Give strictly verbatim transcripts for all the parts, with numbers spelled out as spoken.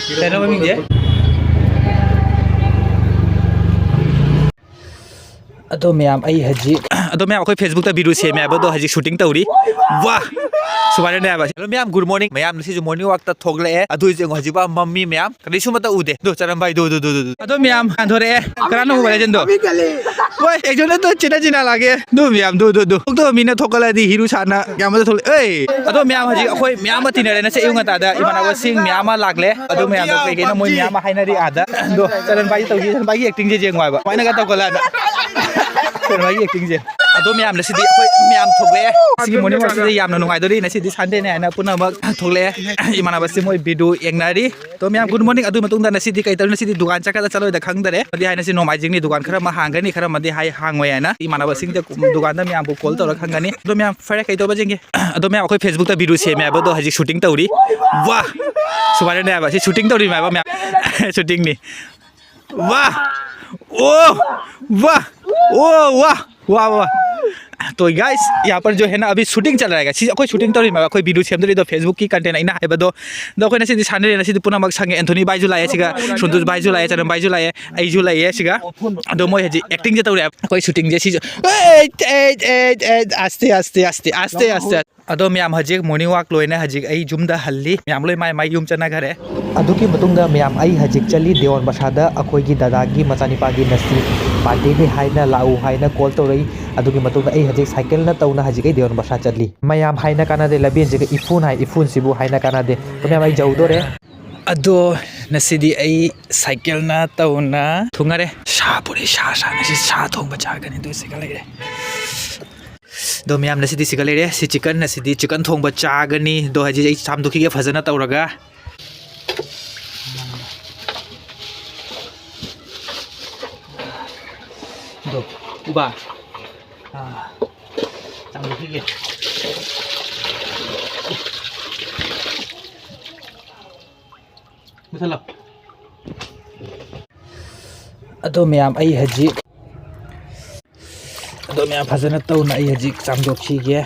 ꯀꯩꯅꯣ ꯃꯃꯤꯡꯁꯦ? ꯑꯗꯣ ꯃꯌꯥꯝ, ꯑꯩ ꯍꯧꯖꯤꯛ ꯑꯗꯣ ꯃꯌꯥꯝ, ꯑꯩꯈꯣꯏ Facebook ꯇ video ꯁꯦꯝꯃꯦ ꯍꯥꯏꯕꯗꯣ ꯍꯧꯖꯤꯛ shooting ꯇꯧꯔꯤ꯫ ꯋꯥ! ꯁꯨꯃꯥꯏꯅꯅꯦ ꯍꯥꯏꯕ꯫ Hello ꯃꯌꯥꯝ, good morning꯫ ꯃꯌꯥꯝ ꯉꯁꯤꯁꯨ morning walk ꯇ ꯊꯣꯛꯂꯛꯑꯦ꯫ ꯑꯗꯨ ꯌꯦꯡꯉꯣ, ꯍꯧꯖꯤꯛꯐꯥꯎ ꯃꯝꯃꯤ ꯃꯌꯥꯝ꯫ ꯀꯔꯤꯁꯨ ꯑꯃꯠꯇ ꯎꯗꯦ꯫ ꯑꯗꯣ ꯆꯔꯝ ꯚꯥꯏ, ꯗꯨ, ꯗꯨ, ꯗꯨ, ꯗꯨ, ꯗꯨ꯫ ꯑꯗꯣ ꯃꯌꯥꯝ, ꯍꯟꯗꯣꯔꯛꯑꯦ꯫ ꯀꯅꯥꯅꯣ ꯎꯕ legend ꯗꯣ? ꯍꯣꯏ, ꯑꯦꯛꯖꯣꯟ ꯅꯠꯇ ꯆꯤꯟꯅ ꯆꯤꯟꯅ ꯂꯥꯛꯑꯦ꯫ ꯑꯗꯨ ꯃꯌꯥꯝ, ꯗꯨ, ꯗꯨ, ꯗꯨ꯫ ꯊꯣꯛꯇꯕ ꯃꯤꯅ ꯊꯣꯛꯀꯠꯂꯗꯤ ꯍꯤꯔꯨ ꯁꯥꯅ ꯌꯥꯝ ꯑꯃꯗ ꯊꯣꯛꯂꯛꯑꯦ꯫ ꯑꯩ! ꯑꯗꯣ ꯃꯌꯥꯝ, ꯍꯧꯖꯤꯛ ꯑꯩꯈꯣꯏ ꯃꯌꯥꯝ ꯑꯃ ꯇꯤꯟꯅꯔꯦ꯫ ꯉꯁꯤ ꯑꯌꯨꯛ ꯉꯟꯇꯥꯗ ꯏꯃꯥꯟꯅꯕꯁꯤꯡ ꯃꯌꯥꯝ ꯑꯃ ꯂꯥꯛꯂꯦ꯫ ꯑꯗꯣ ꯃꯌꯥꯝꯗꯣ ꯀꯩ ꯀꯩꯅꯣ ꯃꯣꯏ ꯃꯌꯥꯝ ꯑꯃ ꯍꯥꯏꯅꯔꯤ ꯑꯥꯗ꯫ ꯑꯗꯣ ꯆꯔꯟ ꯚꯥꯏꯒꯤ ꯇꯧꯁꯤ, ꯆꯔꯟ ꯚꯥꯏꯒꯤ acting ꯁꯦ ꯌꯦꯡꯉꯣ ꯍꯥꯏꯕ꯫ ꯁꯨꯃꯥꯏꯅꯒ ꯇꯧꯒꯠꯂꯛꯑꯗ꯫ ꯆꯔꯟ ꯚꯥꯏꯒꯤ acting ꯁꯦ꯫ ꯑꯗꯣ ꯃꯌꯥꯝ, ꯉꯁꯤꯗꯤ ꯑꯩꯈꯣꯏ ꯃꯌꯥꯝ ꯊꯣꯛꯂꯛꯑꯦ꯫ ꯁꯤꯒꯤ morning walk ꯁꯤꯗ ꯌꯥꯝꯅ ꯅꯨꯡꯉꯥꯏꯗꯣꯔꯤ꯫ ꯉꯁꯤꯗꯤ Sunday ꯅꯦ ꯍꯥꯏꯅ ꯄꯨꯝꯅꯃꯛ ꯊꯣꯛꯂꯛꯑꯦ꯫ ꯏꯃꯥꯟꯅꯕꯁꯤ ꯃꯣꯏ video ꯌꯦꯡꯅꯔꯤ꯫ ꯑꯗꯣ ꯃꯌꯥꯝ, good morning꯫ ꯑꯗꯨꯒꯤ ꯃꯇꯨꯡꯗ ꯉꯁꯤꯗꯤ ꯀꯩ ꯇꯧꯔꯤ? ꯉꯁꯤꯗꯤ ꯗꯨꯀꯥꯟ ꯆꯠꯀꯗ꯭ꯔꯥ ꯆꯠꯂꯣꯏꯗ꯭ꯔꯥ ꯈꯪꯗꯔꯦ꯫ ꯑꯗꯨꯗꯤ ꯍꯥꯏ ꯉꯁꯤ ꯅꯣꯡꯃꯥꯏꯖꯤꯡꯅꯤ, ꯗꯨꯀꯥꯟ ꯈꯔ ꯑꯃ ꯍꯥꯡꯒꯅꯤ, ꯈꯔ ꯑꯃꯗꯤ ꯍꯥꯏ ꯍꯥꯡꯉꯣꯏ ꯍꯥꯏꯅ ꯏꯃꯥꯟꯅꯕꯁꯤꯡꯗ ꯗꯨꯀꯥꯟꯗ ꯃꯌꯥꯝꯕꯨ call ꯇꯧꯔ ꯈꯪꯒꯅꯤ꯫ ꯑꯗꯣ ꯃꯌꯥꯝ, ꯐꯔꯦ, ꯀꯩ ꯇꯧꯕ ꯌꯦꯡꯒꯦ꯫ ꯑꯗꯣ ꯃꯌꯥꯝ, ꯑꯩꯈꯣꯏ Facebook ꯇ video ꯁꯦꯝꯃꯦ ꯍꯥꯏꯕꯗꯣ ꯍꯧꯖꯤꯛ shooting ꯇꯧꯔꯤ꯫ ꯋꯥ! ꯁꯨꯃꯥꯏꯅꯅꯦ ꯍꯥꯏꯕ꯫ ꯁꯤ shooting ꯇꯧꯔꯤ ꯍꯥꯏꯕ ꯃꯌꯥꯝ꯫ Shooting ꯅꯤ꯫ ꯋꯥ! ꯑꯣ! ꯋꯥ! ꯑꯣ! ꯋꯥ! ꯋꯥ, ꯋꯥ, ꯋꯥ꯫ तो guys, यहाँ पर जो है ना, अभी shooting चल रहा है। ꯁꯤ ꯑꯩꯈꯣꯏ shooting ꯇꯧꯔꯤꯕ, ꯑꯩꯈꯣꯏ video ꯁꯦꯝꯗꯣꯔꯤꯗꯣ Facebook ꯀꯤ content ꯑꯩꯅ ꯍꯥꯏꯕꯗꯣ꯫ ꯑꯗꯣ ꯑꯩꯈꯣꯏ ꯉꯁꯤꯗꯤ ꯁꯥꯟꯅꯔꯦ, ꯉꯁꯤꯗꯤ ꯄꯨꯝꯅꯃꯛ ꯁꯪꯉꯦ꯫ ꯑꯦꯟꯊꯣꯅꯤ ꯚꯥꯏꯁꯨ ꯂꯥꯛꯑꯦ ꯁꯤꯒ, ꯁꯨꯟꯗꯨꯁ ꯚꯥꯏꯁꯨ ꯂꯥꯛꯑꯦ, ꯆꯔꯝ ꯚꯥꯏꯁꯨ ꯂꯥꯛꯑꯦ, ꯑꯩꯁꯨ ꯂꯩꯌꯦ ꯁꯤꯒ꯫ ꯑꯗꯣ ꯃꯣꯏ ꯍꯧꯖꯤꯛ acting ꯁꯦ ꯇꯧꯔꯦ꯫ ꯑꯩꯈꯣꯏ shooting ꯁꯦ ꯁꯤꯁꯨ꯫ ꯑꯦ, ꯑꯦ, ꯑꯦ, ꯑꯦ, ꯑꯁꯇꯦ, ꯑꯁꯇꯦ, ꯑꯁꯇꯦ, ꯑꯁꯇꯦ, ꯑꯁꯇꯦ꯫ ꯑꯗꯣ ꯃꯌꯥꯝ, ꯍꯧꯖꯤꯛ morning walk ꯂꯣꯏꯅ ꯍꯧꯖꯤꯛ ꯑꯩ ꯌꯨꯝꯗ ꯍꯜꯂꯤ꯫ ꯃꯌꯥꯝ ꯂꯣꯏ ꯃꯥꯏ ꯃꯥꯏ ꯌꯨꯝ ꯆꯠꯅꯈꯔꯦ꯫ ꯑꯗꯨꯒꯤ ꯃꯇꯨꯡꯗ ꯃꯌꯥꯝ, ꯑꯩ ꯍꯧꯖꯤꯛ ꯆꯠꯂꯤ ꯗꯦꯋꯥꯟ ꯕꯁꯥꯗ꯫ ꯑꯩꯈꯣꯏꯒꯤ ꯗꯗꯥꯒꯤ ꯃꯆꯥꯅꯤꯄꯥꯒꯤ ꯉꯁꯤ birthday ꯅꯤ ꯍꯥꯏꯅ ꯂꯥꯛꯎ ꯍꯥꯏꯅ call ꯇꯧꯔꯛꯏ꯫ ꯑꯗꯨꯒꯤ ꯃꯇꯨꯡꯗ ꯑꯩ ꯍꯧꯖꯤꯛ ꯁꯥꯏꯀꯜꯅ ꯇꯧꯅ ꯍꯧꯖꯤꯛ ꯑꯩ ꯗꯦꯋꯥꯟ ꯕꯁꯥ ꯆꯠꯂꯤ꯫ ꯃꯌꯥꯝ, ꯍꯥꯏꯅ ꯀꯥꯟꯅꯗꯦ, ꯂꯝꯕꯦꯟꯁꯤꯒ ꯏꯐꯨꯟ ꯍꯥꯏ, ꯏꯐꯨꯟꯁꯤꯕꯨ ꯍꯥꯏꯅ ꯀꯥꯟꯅꯗꯦ꯫ ꯑꯗꯣ ꯃꯌꯥꯝ, ꯑꯩ ꯌꯧꯗꯣꯔꯦ꯫ ꯑꯗꯣ ꯉꯁꯤꯗꯤ ꯑꯩ ꯁꯥꯏꯀꯜꯅ ꯇꯧꯅ ꯊꯨꯡꯉꯔꯦ꯫ ꯁꯥ ꯄꯨꯔꯤ, ꯁꯥ, ꯁꯥ, ꯉꯁꯤ ꯁꯥ ꯊꯣꯡꯕ ꯆꯥꯒꯅꯤ꯫ ꯑꯗꯨ ꯁꯤꯒ ꯂꯩꯔꯦ꯫ ꯑꯗꯣ ꯃꯌꯥꯝ, ꯉꯁꯤꯗꯤ ꯁꯤꯒ ꯂꯩꯔꯦ꯫ ꯁꯤ chicken, ꯉꯁꯤꯗꯤ chicken ꯊꯣꯡꯕ ꯆꯥꯒꯅꯤ꯫ ꯑꯗꯣ ꯍꯧꯖꯤꯛ ꯑꯩ ꯆꯥꯝꯊꯣꯛꯈꯤꯒꯦ ꯐꯖꯅ ꯇꯧꯔꯒ꯫ ꯑꯗꯣ, ꯎꯕ? ꯑꯥ, ꯆꯥꯝꯊꯣꯛꯈꯤꯒꯦ꯫ ꯃꯨꯊꯠꯂꯣ꯫ ꯑꯗꯣ ꯃꯌꯥꯝ, ꯑꯩ ꯍꯧꯖꯤꯛ ꯑꯗꯣ ꯃꯌꯥꯝ, ꯐꯖꯅ ꯇꯧꯅ ꯑꯩ ꯍꯧꯖꯤꯛ ꯆꯥꯝꯊꯣꯛꯈꯤꯒꯦ꯫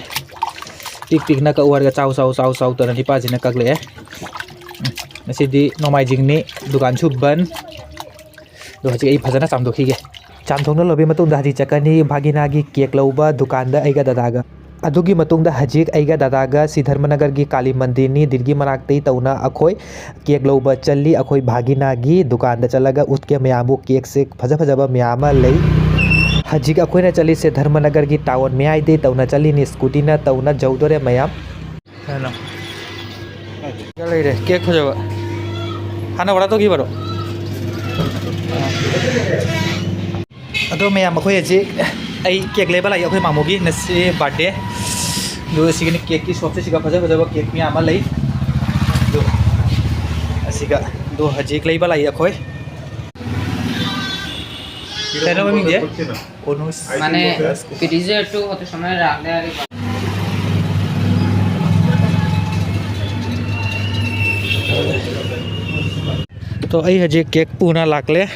ꯄꯤꯛ ꯄꯤꯛꯅ ꯀꯛꯎ ꯍꯥꯏꯔꯒ ꯆꯥꯎ ꯆꯥꯎ ꯆꯥꯎ ꯆꯥꯎ ꯇꯧꯅ ꯅꯤꯄꯥꯁꯤꯅ ꯀꯛꯂꯛꯑꯦ꯫ ꯎꯝ꯫ ꯉꯁꯤꯗꯤ ꯅꯣꯡꯃꯥꯏꯖꯤꯡꯅꯤ, ꯗꯨꯀꯥꯟꯁꯨ ꯕꯟ꯫ ꯑꯗꯣ ꯍꯧꯖꯤꯛ ꯑꯩ ꯐꯖꯅ ꯆꯥꯝꯊꯣꯛꯈꯤꯒꯦ꯫ ꯆꯥꯝꯊꯣꯛꯅ ꯂꯣꯏꯕꯒꯤ ꯃꯇꯨꯡꯗ ꯍꯧꯖꯤꯛ ꯆꯠꯀꯅꯤ ꯚꯥꯒꯤꯅꯥꯒꯤ ꯀꯦꯛ ꯂꯧꯕ ꯗꯨꯀꯥꯟꯗ ꯑꯩꯒ ꯗꯗꯥꯒ꯫ ꯑꯗꯨꯒꯤ ꯃꯇꯨꯡꯗ ꯍꯧꯖꯤꯛ ꯑꯩꯒ ꯗꯗꯥꯒ ꯁꯤ ꯙꯔꯃꯅꯒꯔꯒꯤ ꯀꯥꯂꯤ ꯃꯟꯗꯤꯔꯅꯤ, ꯗꯤꯜꯒꯤ ꯃꯅꯥꯛꯇꯩ ꯇꯧꯅ ꯑꯩꯈꯣꯏ ꯀꯦꯛ ꯂꯧꯕ ꯆꯠꯂꯤ꯫ ꯑꯩꯈꯣꯏ ꯚꯥꯒꯤꯅꯥꯒꯤ ꯗꯨꯀꯥꯟꯗ ꯆꯠꯂꯒ ꯎꯠꯀꯦ ꯃꯌꯥꯝꯕꯨ, ꯀꯦꯛꯁꯦ ꯐꯖ ꯐꯖꯕ ꯃꯌꯥꯝ ꯑꯃ ꯂꯩ꯫ ꯍꯧꯖꯤꯛ ꯑꯩꯈꯣꯏꯅ ꯆꯠꯂꯤꯁꯦ ꯙꯔꯃꯅꯒꯔꯒꯤ ꯇꯥꯎꯟ ꯃꯌꯥꯏꯗꯩ ꯇꯧꯅ ꯆꯠꯂꯤꯅꯤ, ꯁ꯭ꯀꯨꯇꯤꯅ ꯇꯧꯅ ꯌꯧꯗꯣꯔꯦ ꯃꯌꯥꯝ꯫ ꯀꯩꯅꯣ? ꯁꯤꯗ ꯂꯩꯔꯦ, ꯀꯦꯛ ꯐꯖꯕ꯫ ꯍꯥꯟꯅ ꯑꯣꯔꯗꯔ ꯇꯧꯈꯤꯕꯔꯣ? ꯑꯗꯣ ꯃꯌꯥꯝ, ꯑꯩꯈꯣꯏ ꯍꯧꯖꯤꯛ, ꯑꯩ ꯀꯦꯛ ꯂꯩꯕ ꯂꯥꯛꯏ ꯑꯩꯈꯣꯏ ꯃꯥꯃꯣꯒꯤ ꯉꯁꯤ ꯕꯥꯔꯗꯦ꯫ ꯑꯗꯨ ꯁꯤꯒꯤꯅꯤ ꯀꯦꯛꯀꯤ ꯁꯣꯞꯁꯦ, ꯁꯤꯒ ꯐꯖ ꯐꯖꯕ ꯀꯦꯛ ꯃꯌꯥꯝ ꯑꯃ ꯂꯩ꯫ ꯑꯗꯨ ꯑꯁꯤꯒ, ꯑꯗꯣ ꯍꯧꯖꯤꯛ ꯂꯩꯕ ꯂꯥꯛꯏ ꯑꯩꯈꯣꯏ꯫ ꯀꯩꯅꯣ ꯃꯃꯤꯡꯁꯦ? ꯀꯣꯅꯨꯁ꯫ মানে, ফ্রিজে একটু হতে সময় রাখলে আর কি। ꯇꯣ, ꯑꯩ ꯍꯧꯖꯤꯛ ꯀꯦꯛ ꯄꯨꯅ ꯂꯥꯛꯂꯦ꯫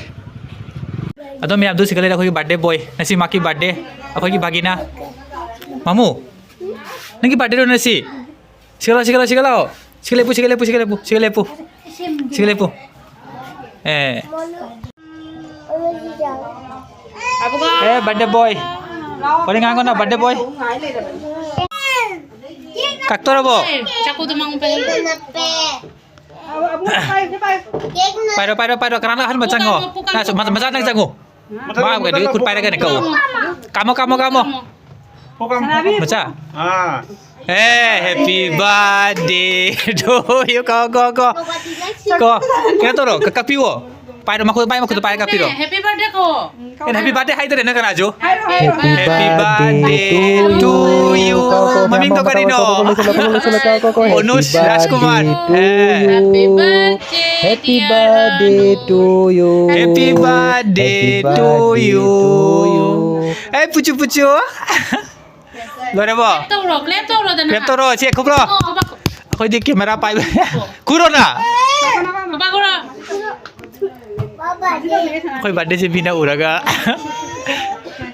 ꯑꯗꯣ ꯃꯌꯥꯝꯗꯨ ꯁꯤꯒ ꯂꯩꯔꯦ ꯑꯩꯈꯣꯏꯒꯤ ꯕꯥꯔꯗꯦ ꯕꯣꯏ꯫ ꯉꯁꯤ ꯃꯥꯀꯤ ꯕꯥꯔꯗꯦ꯫ ꯑꯩꯈꯣꯏꯒꯤ ꯚꯥꯒꯤꯅꯥ꯫ ꯃꯥꯃꯨ, ꯅꯪꯒꯤ ꯕꯥꯔꯗꯦꯔꯣ ꯉꯁꯤ? ꯁꯤꯒ ꯂꯥꯎ, ꯁꯤꯒ ꯂꯥꯎ, ꯁꯤꯒ ꯂꯥꯎ꯫ ꯁꯤꯒ ꯂꯦꯞꯄꯨ, ꯁꯤꯒ ꯂꯦꯞꯄꯨ, ꯁꯤꯒ ꯂꯦꯞꯄꯨ, ꯁꯤꯒ ꯂꯦꯞꯄꯨ, ꯁꯤꯒ ꯂꯦꯞꯄꯨ꯫ ꯑꯦ꯫ ꯑꯦ, ꯕꯥꯔꯗꯦ ꯕꯣꯏ꯫ ꯋꯥꯔꯤ ꯉꯥꯡꯒꯅꯣ, ꯕꯥꯔꯗꯦ ꯕꯣꯏ꯫ ꯀꯛꯇꯣꯔꯕꯣ? ꯆꯥꯛꯀꯧꯗꯣ ꯃꯉꯣꯟ ꯄꯥꯏꯍꯜꯂꯣ꯫ ꯄꯥꯏꯔꯣ, ꯄꯥꯏꯔꯣ, ꯄꯥꯏꯔꯣ꯫ ꯀꯅꯥꯅꯣ ꯑꯍꯥꯟꯕ ꯆꯪꯉꯣ? ꯄꯨꯀꯥꯃꯣ, ꯄꯨꯀꯥꯃꯣ꯫ ꯅꯪꯁꯨ ꯃꯆꯥ, ꯃꯆꯥ ꯅꯪ ꯆꯪꯉꯣ꯫ ꯃꯥ ꯑꯣꯏꯔꯗꯤ ꯈꯨꯠ ꯄꯥꯏꯔꯒꯅꯦ ꯀꯛꯎ꯫ ꯀꯥꯝꯃꯣ, ꯀꯥꯝꯃꯣ, ꯀꯥꯝꯃꯣ꯫ ꯁꯅꯥꯕꯤ꯫ ꯃꯆꯥ꯫ ꯑꯥ꯫ ꯑꯦ, happy birthday to you. ꯀꯣ, ꯀꯣ, ꯀꯣ꯫ ꯀꯣ꯫ ꯀꯩꯅꯣ ꯇꯧꯔꯣ, ꯀ-, ꯀꯛꯄꯤꯌꯣ꯫ ꯄꯥꯏꯔꯣ, ꯃꯈꯨꯠ, ꯃꯥꯏ ꯃꯈꯨꯠꯇ ꯄꯥꯏꯔꯒ ꯀꯛꯄꯤꯔꯣ꯫ Happy birthday ꯀꯣ꯫ ꯀꯩꯅꯣ, happy birthday ꯍꯥꯏꯗꯔꯦ ꯅꯪ ꯀꯅꯥꯁꯨ? ꯍꯥꯏꯔꯣ, ꯍꯥꯏꯔꯣ꯫ Happy birthday to you. ꯀꯣ, ꯀꯣ, ꯃꯃꯤꯡꯗꯣ ꯀꯣ, ꯀꯣ, ꯀꯔꯤꯅꯣ? ꯀꯣ, ꯀꯣ, ꯂꯣꯏꯁꯤꯜꯂꯣ, ꯀꯣ, ꯂꯣꯏꯁꯤꯜꯂꯣ, ꯀꯣ, ꯀꯣ, ꯀꯣ, happy ꯑꯣꯅꯨꯁ Rajkumar. Birthday to A. You. Happy birthday, Happy dear birthday to you. Happy birthday Happy to birthday you. To you. ꯑꯦ, ꯄꯨꯆꯨ, ꯄꯨꯆꯨ꯫ ꯂꯣꯏꯔꯕꯣ? Clap ꯇꯧꯔꯣ, clap ꯇꯧꯔꯣꯗꯅ꯫ Clap ꯇꯧꯔꯣ, ꯆꯦ, ꯈꯨꯕ꯭ꯔꯣ? ꯈꯨꯕꯥꯛ꯫ ꯑꯩꯈꯣꯏꯗꯤ camera ꯄꯥꯏꯕ꯫ ꯈꯨꯔꯣꯅ꯫ ꯈꯨꯕꯥꯛ ꯈꯨꯔꯣ꯫ ꯑꯩꯈꯣꯏ birthdayꯁꯦ ꯃꯤꯅ ꯎꯔꯒ꯫